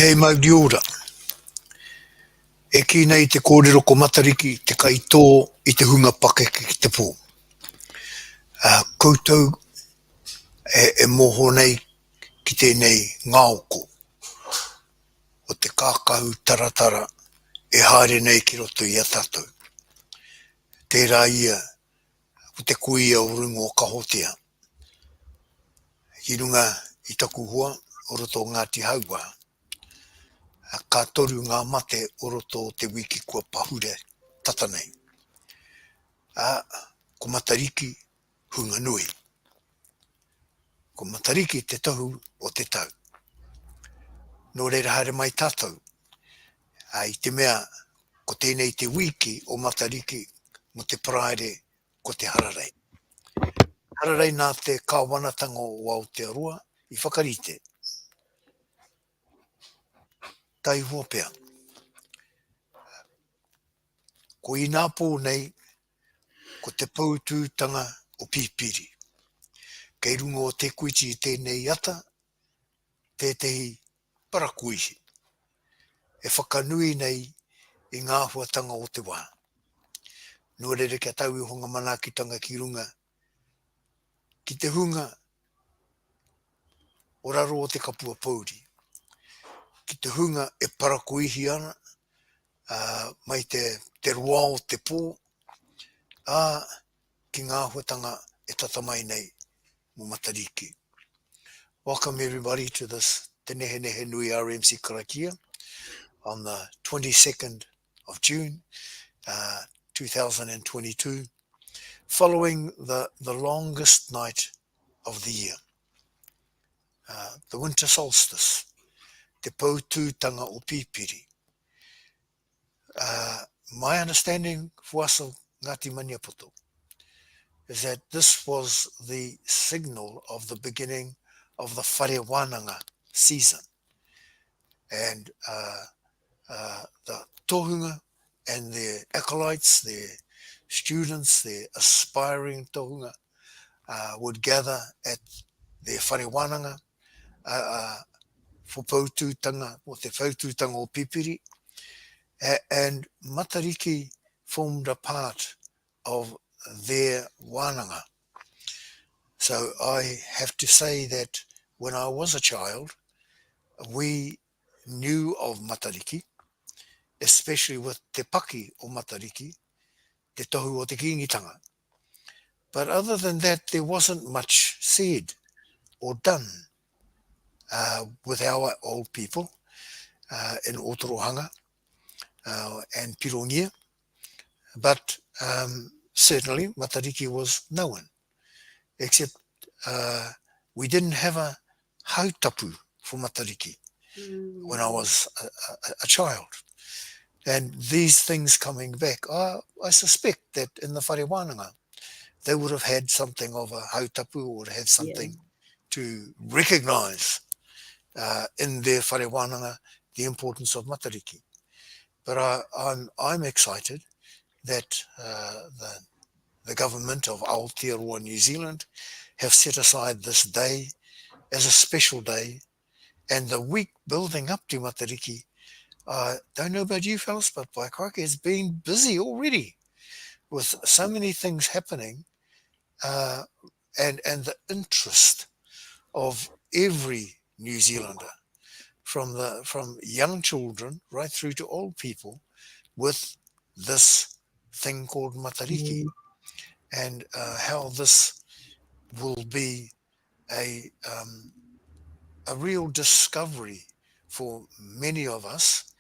Tihei mauri ora. E kī nei te kōrero ko Matariki te kaitō i te hunga pakeke ki te pō. Koutou e mōhio nei ki tēnei ngaoko o te kākahu taratara e haere nei ki roto i a tātou. Tērā ia ko te kuia o runga o Kahotea. Ki runga i taku hoa o roto o Ngāti Hauā, ka toru ngā mate o roto o te wiki kua pahure tata nei. Ā, ko Matariki hunga nui. Ko Matariki te tohu o te tau. Nō reira haere mai tātou, ā, i te mea ko tēnei te wiki o Matariki mō te Paraire ko te hararei. Hararei nā te kāwanatanga o Aotearoa i whakarite. Taihoa pea. Ko inapō nei, ko te poutūtanga o Pipiri. Kei runga o Te Kuiti i tēnei ata, tētehi parakuihi e whakanui nei i ngā āhuatanga o te wā. Nō reira kia tau iho ngā manaakitanga ki runga ki te hunga o raro o te kapua pouri, ki te hunga e parakuihi ana mai te, te roa o te pō, ā, ki ngā āhuatanga e tata mai nei mō Matariki. Welcome everybody to this Te Nehenehenui RMC Karakia on the 22nd of June uh, 2022, following the, the longest night of the year, uh, the winter solstice, te poutūtanga o Pipiri. Uh, my understanding for us of Ngāti Maniapoto is that this was the signal of the beginning of the whare wānanga season. And uh, uh, the tohunga and their acolytes, their students, their aspiring tohunga, uh, would gather at their whare wānanga uh, uh, for poutūtanga, or te whautūtanga o Pipiri, and Matariki formed a part of their wānanga. So I have to say that when I was a child, we knew of Matariki, especially with Te Paki o Matariki, Te Tohu o Te Kīngitanga. But other than that, there wasn't much said or done uh, with our old people uh, in Otorohanga uh, and Pirongia. But um, certainly Matariki was known, except uh, we didn't have a hautapu for Matariki mm. when I was a, a, a child. And these things coming back, I, I suspect that in the whare wānanga, they would have had something of a hautapu or had something yeah. to recognize uh, in their whare wānanga the importance of matariki. But I, I'm, I'm excited that uh, the, the government of Aotearoa New Zealand have set aside this day as a special day and the week building up to Matariki, I don't know about you fellas, but by crikey, it's been busy already with so many things happening uh, and, and the interest of every New Zealander, from, the, from young children right through to old people, with this thing called Matariki mm. and uh, how this will be a, um, a real discovery for many of us.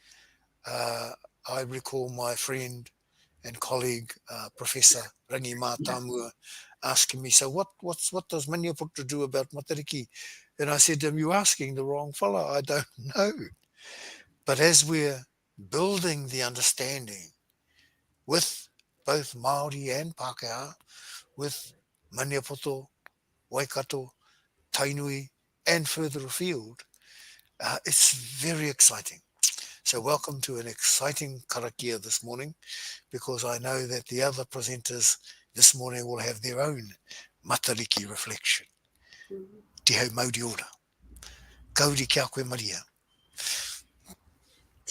Uh, I recall my friend and colleague, uh, Professor Rangi Mātāmua, asking me, so what, what's, what does Maniapoto do about Matariki? And I said to him, you're asking the wrong fella, I don't know. But as we're building the understanding with both Māori and Pākehā, with Maniapoto, Waikato, Tainui, and further afield, uh, it's very exciting. So welcome to an exciting karakia this morning, because I know that the other presenters this morning will have their own matariki reflection. Mm -hmm. Tihei mauri ora. Kauri kia koe Maria.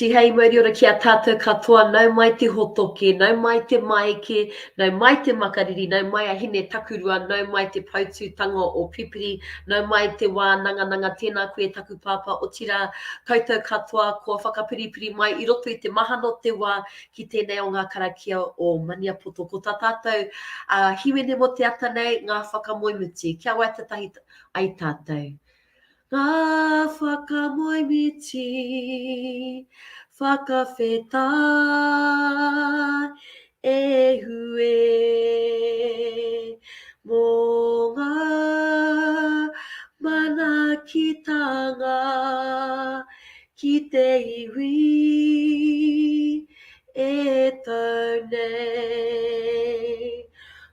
Tihei mauriora ki a tātou katoa, nau mai te hotoke, nau mai te maeke, nau mai te makariri, nau mai a Hine Takurua, nau mai te poutūtanga o Pipiri, nau mai te wānangananga, tēnā koe taku pāpā, otirā koutou katoa kua whakapiripiri mai i roto i te mahana o te wā ki tēnei o ngā karakia o Maniapoto. Ko tā tātou hīmene mō te ata nei, ngā whakamoemiti. Kia waiata tahi ai tātou. Ngā whakamoemiti, whakawhetā e hue mō ngā manaakitanga ki te iwi e tau nei.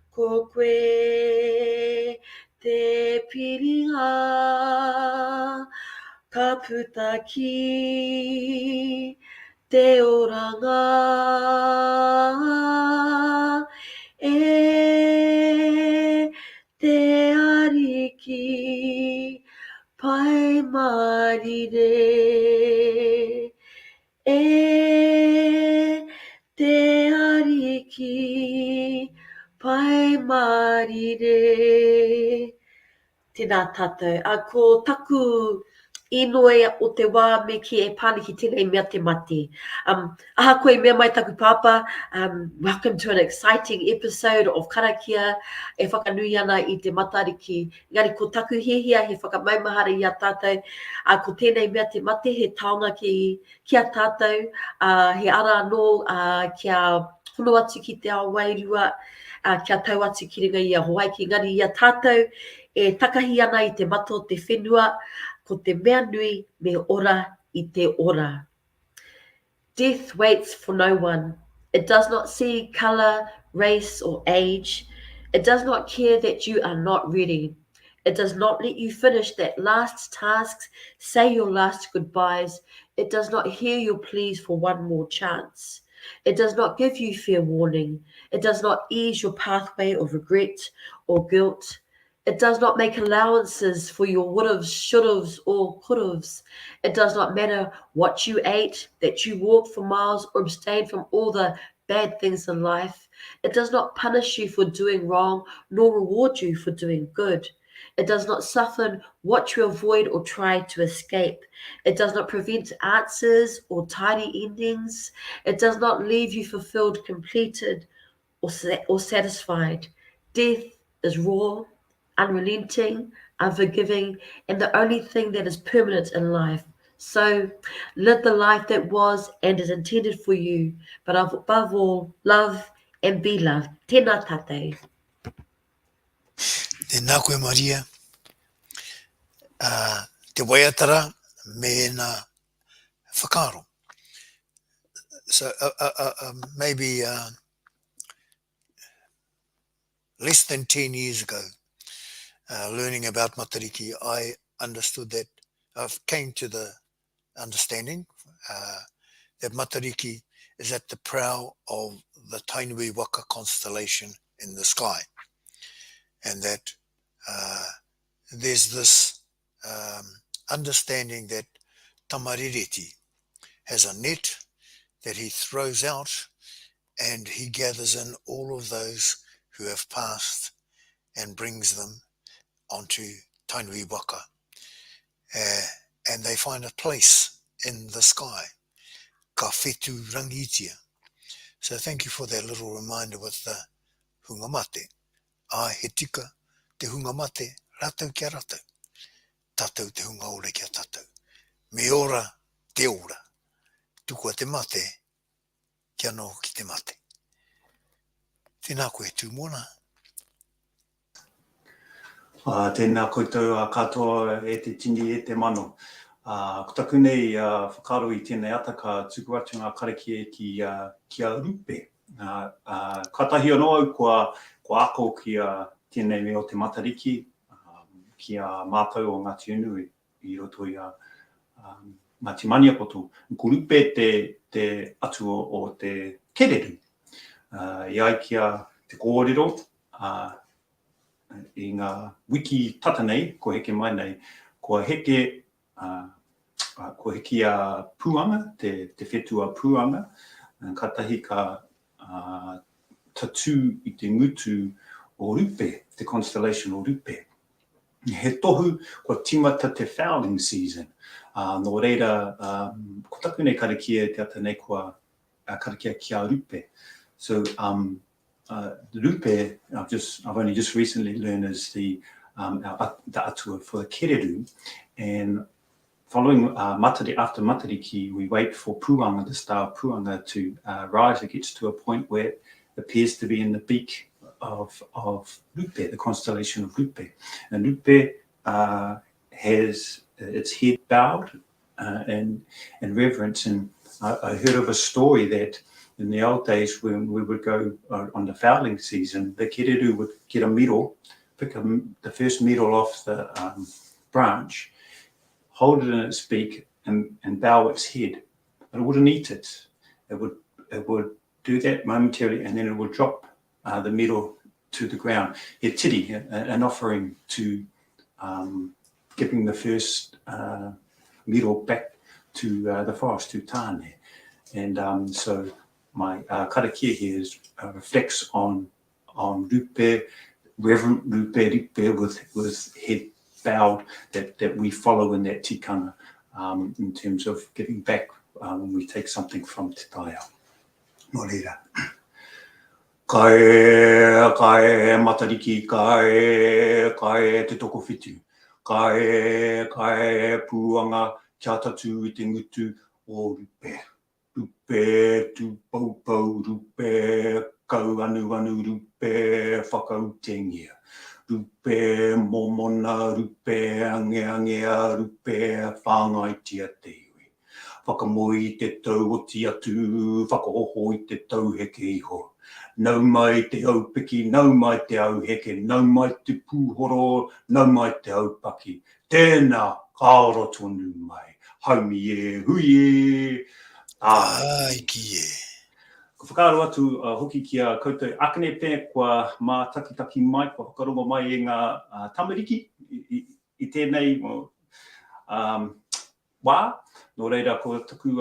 Ko koe te piringa ka puta ki te oranga e te Ariki Pai Mārire. E te Ariki, Pai Mārire. Tēnā tātou. A, ko taku inoi o te wā me kī e pā ana ki tēnei mea te mate. Um, ahakoa i mea mai taku pāpā, um, welcome to an exciting episode of Karakia e whakanui ana i te Matariki. Engari ko taku hiahia he whakamaumahara i a tātou, ā, ko tēnei mea te mate he taonga ki, ki a tātou, ā, he ara anō, ā, kia hono atu ki te ao wairua, ā, kia tau atu ki runga i a Hawaiki. Engari i a tātou e takahi ana i te mata o te whenua, ko te mea nui me ora i te ora. Death waits for no one. It does not see colour, race or age. It does not care that you are not ready. It does not let you finish that last task, say your last goodbyes. It does not hear your pleas for one more chance. It does not give you fair warning. It does not ease your pathway of regret or guilt. It does not make allowances for your would'ves, should'ves, or could'ves. It does not matter what you ate, that you walked for miles, or abstained from all the bad things in life. It does not punish you for doing wrong, nor reward you for doing good. It does not soften what you avoid or try to escape. It does not prevent answers or tidy endings. It does not leave you fulfilled, completed, or, or satisfied. Death is raw, unrelenting, unforgiving, and the only thing that is permanent in life. So live the life that was and is intended for you, but above all, love and be loved. Tēnā tātou. Tēnā koe Maria. Uh, te waiatara me ēnā whakaaro. So uh, uh, uh, um, maybe uh, less than 10 years ago, uh, learning about Matariki, I understood that, I came to the understanding uh, that Matariki is at the prow of the Tainui Waka constellation in the sky. And that uh, there's this um, understanding that Tamarireti has a net that he throws out and he gathers in all of those who have passed and brings them onto Tainui Waka. Uh, and they find a place in the sky. Ka whetu rangitia. So thank you for that little reminder with the hunga mate. Āe, he tika te hunga mate, rātou ki a rātou, tātou te hunga ora ki a tātou. Me ora te ora. Tukua te mate kia noho ki te mate. Tēnā koe Tūmona. Ā, tēnā koutou katoa e te tini, e te mano. Ā, ko taku nei whakaaro i tēnei ata ka tuku atu ngā karakia ki, ki a Rupe. Ā, ā, kātahi anō au kua, kua ako ki a tēnei mea o te Matariki, ā, ki a mātou o Ngāti Unu i, i roto i a ā, Ngāti Maniapoto. Ko Rupe te, te atua o te kereru. Ā, i ai ki a te kōrero, ā, i ngā wiki tata nei, kua heke mai nei, kua heke, ā, kua hiki a Puanga, te, te whetū a Puanga, kātahi ka tatū i te ngutu o Rupe, te constellation o Rupe. He tohu kua tīmata te fowling season, ā, nō reira, ko taku nei karakia i te ata nei kua karakia ki a Rupe. So, um, uh, Rupe, I've just, I've only just recently learned is the, um, our, the atua for the kereru, and following uh, Matari, after Matariki, we wait for Puanga, the star Puanga, to uh, rise. It gets to a point where it appears to be in the beak of, of Rupe, the constellation of Rupe. And Rupe uh, has its head bowed uh, in, in reverence. And I, I heard of a story that in the old days when we would go uh, on the fowling season, the kereru would get a miro, pick a, the first miro off the um, branch, hold it in its beak and, and bow its head. But it wouldn't eat it. It would, it would do that momentarily and then it would drop uh, the miro to the ground. He tiri, an offering to um, giving the first uh, miro back to uh, the forest, to Tāne. And um, so my uh, karakia here is, uh, reflects on on Rupe, Reverend Rupe Rupe with, with head bowed, that, that we follow in that tikanga um, in terms of giving back uh, when we take something from Te Taiao. Nō reira. Ka e, ka e Matariki, ka e, ka e Te Tokowhitu, ka e, ka e Puanga, kia tatū i te ngutu o Rupe. Rupe tūpoupou, rupe kauanuanu, rupe whakautengia, rupe mōmona, rupe angeangea, rupe whāngaitia te iwi. Whakamoe i te tau oti atu, whakaoho i te tau heke iho. Nau mai te aupiki, nau mai te auheke, nau mai te pūhoro, nau mai te aupaki, Tēnā, ka ora tonu mai. Haumi e, hui e, tāiki e. Ka whakaaro atu hoki ki a koutou akene pea kua mātakitaki mai, kua whakarongo mai e ngā tamariki i tēnei wā. Nō reira, ko taku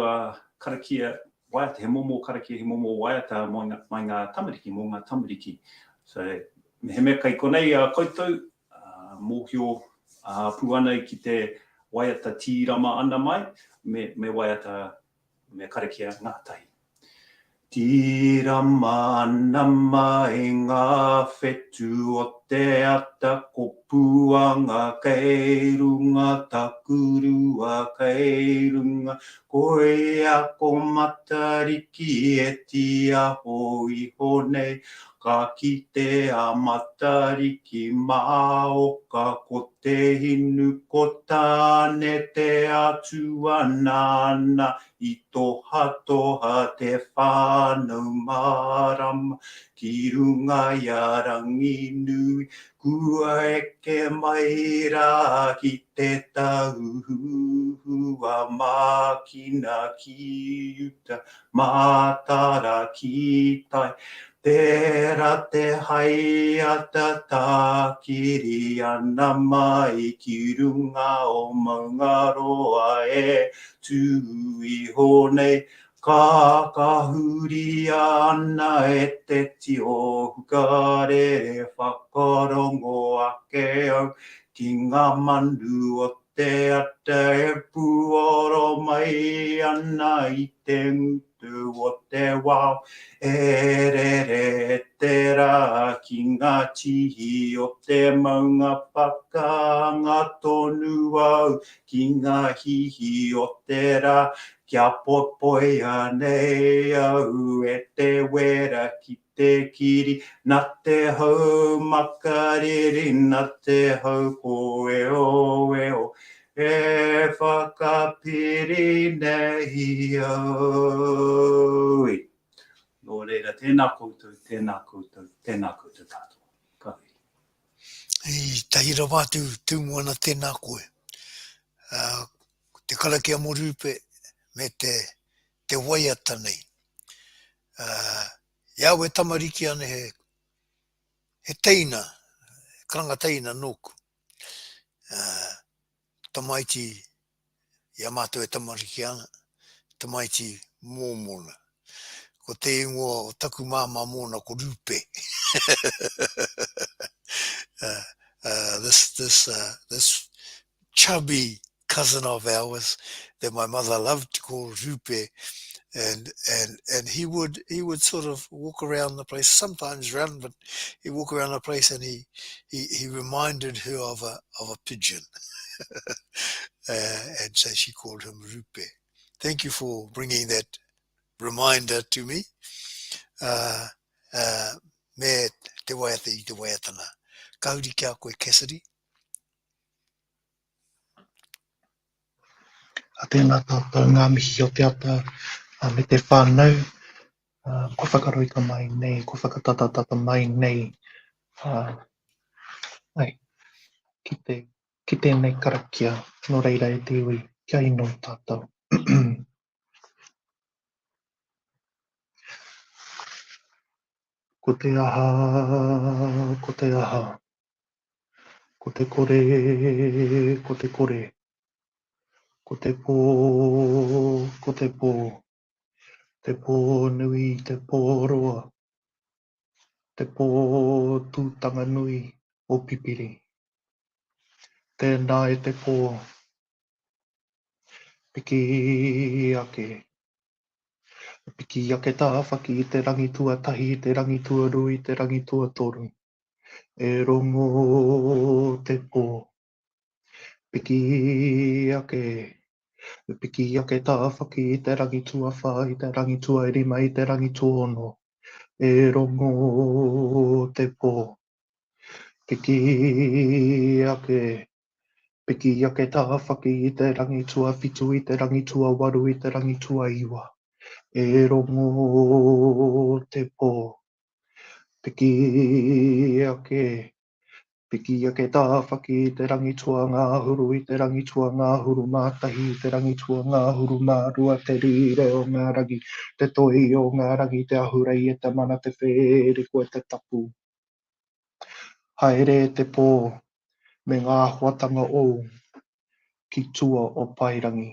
karakia waiata, he momo karakia, he momo waiata mai ngā tamariki, mō ngā tamariki. So, mehemea kei konei a koutou, mōhio pū ana ki te waiata tīrama ana mai, me, me waiata, me karakia ngātahi. Tīrama ana mai ngā whetū o te ata ko Puanga kei runga taku rua kei runga koia ko Matariki e tiaho iho nei Ka kite a Matariki māoka ko te hinu ko Tāne te atua nāna i tohatoha te whānau mārama ki runga i a Ranginui kua eke mai rā ki te tauhuhua mākina ki uta Mātara ki tai, tērā te haeata tākiri ana mai ki runga o Maungaroa e tū iho nei, kākahuria ana e te tio hukarere whakarongo ake au ki ngā manu o Te ata e puoro mai ana i te ngutu o te wao, e rere te rā ki ngā tihi o te maunga whakaanga tonu au ki ngā hihi o te rā, kia popoia nei au e te wera ki te kiri, na te hau makariri, na te hau koeoeo, e whakapiri nei au. Nō reira, tēnā koutou, tēnā koutou, tēnā koutou katoa. Ka huri. I tahi rawa atu Tūmoana tēnā koe. Uh, te karakia mō Rūpe me te, te waiata nei. Uh, I au e tamariki ana he, he teina, he karanga teina nōku. Uh, tamaiti I a mātou e tamariki ana, tamaiti mōmona. Ko te ingoa o taku māmā mōna ko Rupe. uh, uh, this, this, uh, this chubby cousin of ours that my mother loved to call Rupe, and and and he would he would sort of walk around the place, sometimes run, but he'd walk around the place and he he, he reminded her of a of a pigeon. uh, and so she called him Rupe. Thank you for bringing that reminder to me. Uh, uh, me te waiata i te waiatana. Ka huri ki a koe, Cassidy. A tēnā tātou ngā mihi o te ata me te whānau. Uh, kua whakaroika mai nei, kua whakatatatata mai nei uh, ai, ki, te, ki tēnei karakia, nō reira e te iwi, kia inoi tātou. Ko te aha, ko te aha, Ko te kore, ko te kore. Ko te pō, ko te pō. Te pō nui, te pō roa. Te pō tūtanga nui o Pipiri. Tēnā e te pō. Piki ake. Piki ake tāwhaki i te rangi tuatahi, i te rangi tuarua, i te rangi tuatoru. E rongo te pō. Piki ake, piki ake tāwhaki i te rangi tuawhā, i te rangi tuarima, i te rangi tuaono. E rongo te pō. Piki ake, piki ake tāwhaki i te rangi tuawhitu, i te rangi tuawaru, i te rangi tuaiwa. E rongo te pō. Piki ake, piki ake tāwhaki i te rangi tuangahuru, i te rangi tuangahuru mā tahi, i te rangi tuangahuru mā rua, te rire o ngā rangi, te toi o ngā rangi, te ahurei e te mana, te whēriko e te tapu. Haere e te pō me ngā āhuatanga ou ki tua o Paerangi.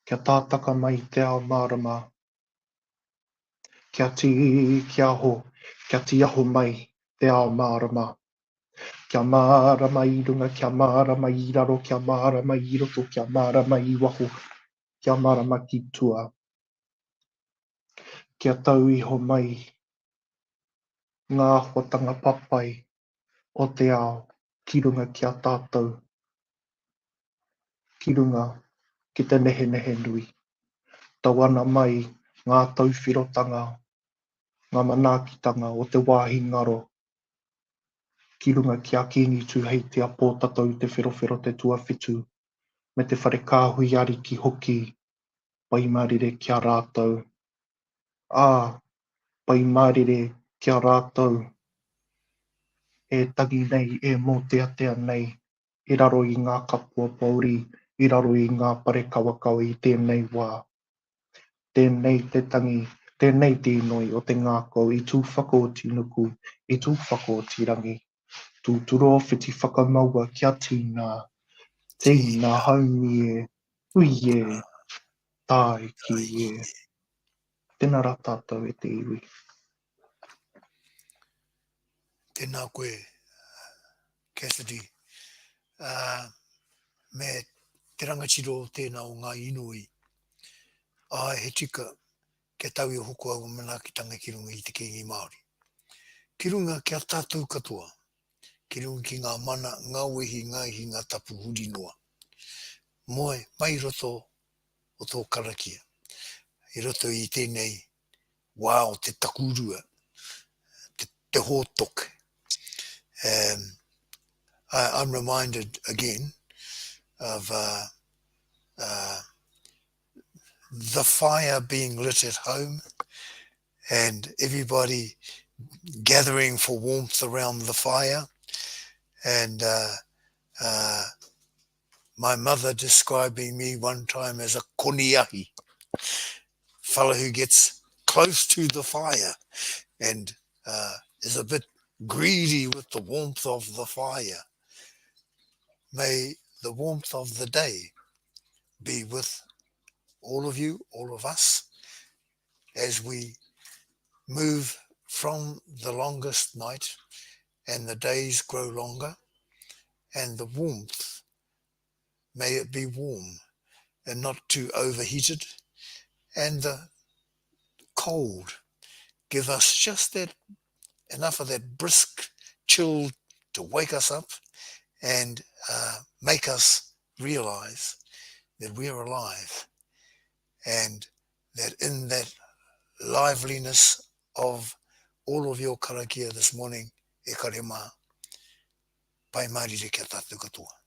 Kia tātaka mai te ao mārama Kia tī, kia aho, kia tīaho mai te ao mārama. Kia mārama i runga, kia mārama i raro, kia mārama i roto, kia mārama i waho, kia mārama ki tua. Kia tau iho mai ngā āhuatanga papai o te ao ki runga ki a tātou, ki runga ki te nehenehe nui. Tau ana mai ngā tauwhirotanga, ngā manaakitanga o te wāhi ngaro ki runga ki a Kīngi Tūheitia Pōtatau Te Wherowhero Te Tuawhitu me te whare kāhui ariki hoki, pai mārire ki a rātou. Ā, pai mārire ki a rātou e tangi nei, e mōteatea nei i raro i ngā kapua pōuri, i raro i ngā pare kawakawa i tēnei wā. Tēnei te tangi, tēnei te inoi o te ngākau i tū whakaoti nuku, i tū whakaoti rangi. Tūturu o whiti whakamaua kia tīnā, tīnā haumi e, hui e, tāiki e. Tēnā rā tātou e te iwi. Tēnā koe, Cassidy. Uh, me te rangatira o tēnā o ngā inoi. Āe, he tika kia tau i hoko aua manaakitanga ki runga i te Kīngi Māori. Ki runga ki a tātou katoa, ki runga ki ngā mana, ngā wehi, ngā ihi, ngā tapu huri noa. Moe mai i roto o tō karakia, i roto i tēnei wā o te takurua, te, te hōtoke. Um, I, I'm reminded again of uh, uh, the fire being lit at home and everybody gathering for warmth around the fire. And uh, uh, my mother describing me one time as a koniahi, fellow who gets close to the fire and uh, is a bit greedy with the warmth of the fire. May the warmth of the day be with all of you, all of us, as we move from the longest night and the days grow longer and the warmth, may it be warm and not too overheated, and the cold give us just that enough of that brisk chill to wake us up and uh, make us realize that we are alive and that in that liveliness of all of your karakia this morning, e kare mā, pai mārire kia tātou katoa.